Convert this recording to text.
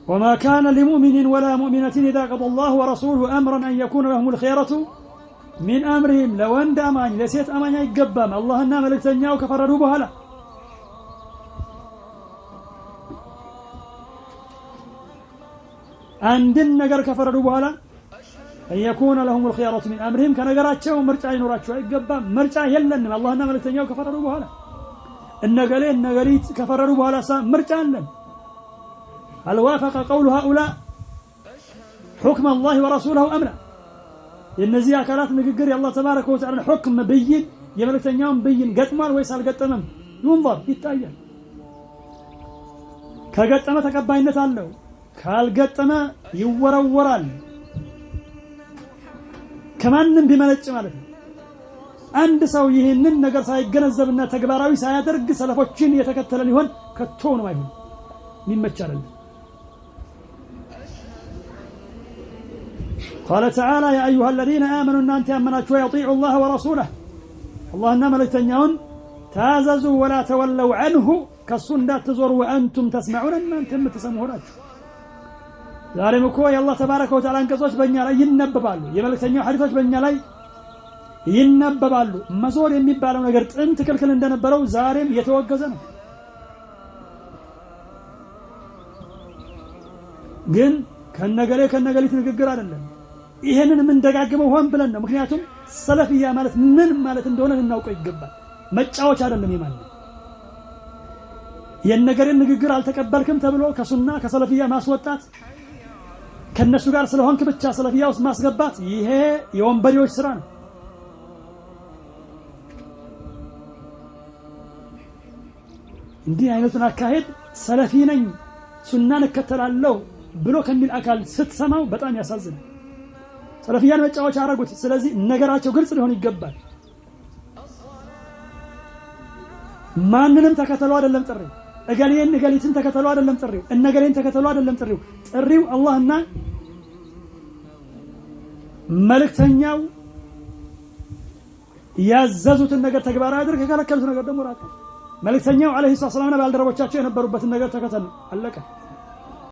وما كان لمؤمن ولا مؤمنة إذا قضى الله ورسوله أمرا أن يكون لهم الخيرة من أمرهم። ለወንድ አማኝ ለሴት አማኝ አይገባም አላህና መልእክተኛው ከፈረዱ በኋላ አንድን ነገር ከፈረዱ በኋላ أن يكون لهم الخيرة من أمرهم ከነገራቸው ምርጫ ይኖራቸው አይገባም። ምርጫ የለንም አላህና መልእክተኛው ከፈረዱ በኋላ። እነገሌ እነገሊት ከፈረዱ በኋላ ምርጫ አለን። هل وافق قول هؤلاء حكم الله ورسوله أم لا؟ የእነዚህ አካላት ንግግር የአላህ ተባረከ ወተዓላ ሕክም ብይን የመልእክተኛውን ብይን ገጥሟል ወይስ አልገጠመም? ይንظር ይታያል። ከገጠመ ተቀባይነት አለው፣ ካልገጠመ ይወረወራል። ከማንም ቢመነጭ ማለት ነው። አንድ ሰው ይህንን ነገር ሳይገነዘብና ተግባራዊ ሳያደርግ ሰለፎችን የተከተለ ሊሆን ከቶ ነው አይሆን፣ የሚመች አይደለም። قال تعالى يا أيها الذين آمنوا እናንተ ያመናችሁ أطيعوا الله ورسوله አላህና መልእክተኛውን ታዘዙ፣ ولا تولوا عنه ከሱ እንዳትዞሩ፣ وأنتم تسمعون እናንተ የምትሰሙ ሆናችሁ። ዛሬም እኮ የአላህ ተባረከ ወተዓላ አንቀጾች በእኛ ላይ ይነበባሉ፣ የመልእክተኛው ሐዲሶች በእኛ ላይ ይነበባሉ። መዞር የሚባለው ነገር ጥንት ክልክል እንደነበረው ዛሬም የተወገዘ ነው። ግን ከነገሌ ከነገሊት ንግግር አይደለም። ይሄንን የምንደጋግመው ሆን ብለን ነው። ምክንያቱም ሰለፍያ ማለት ምን ማለት እንደሆነ ልናውቀው ይገባል። መጫወቻ አይደለም። የማን የነገሬን ንግግር አልተቀበልክም ተብሎ ከሱና ከሰለፍያ ማስወጣት፣ ከነሱ ጋር ስለሆንክ ብቻ ሰለፍያ ውስጥ ማስገባት፣ ይሄ የወንበዴዎች ስራ ነው። እንዲህ አይነቱን አካሄድ ሰለፊ ነኝ ሱናን እከተላለሁ ብሎ ከሚል አካል ስትሰማው በጣም ያሳዝናል። ሰለፊያን መጫወቻ አረጉት። ስለዚህ ነገራቸው ግልጽ ሊሆን ይገባል። ማንንም ተከተሉ አይደለም ጥሪው፣ እገሌን እገሊትን ተከተሉ አይደለም ጥሪው፣ እነገሌን ተከተሉ አይደለም ጥሪው። ጥሪው አላህና መልእክተኛው ያዘዙትን ነገር ተግባራዊ አድርግ፣ ከከለከሉት ነገር ደግሞ ራቅ። መልእክተኛው ዓለይሂ ሰላምና ባልደረቦቻቸው የነበሩበትን ነገር ተከተሉ። አለቀ።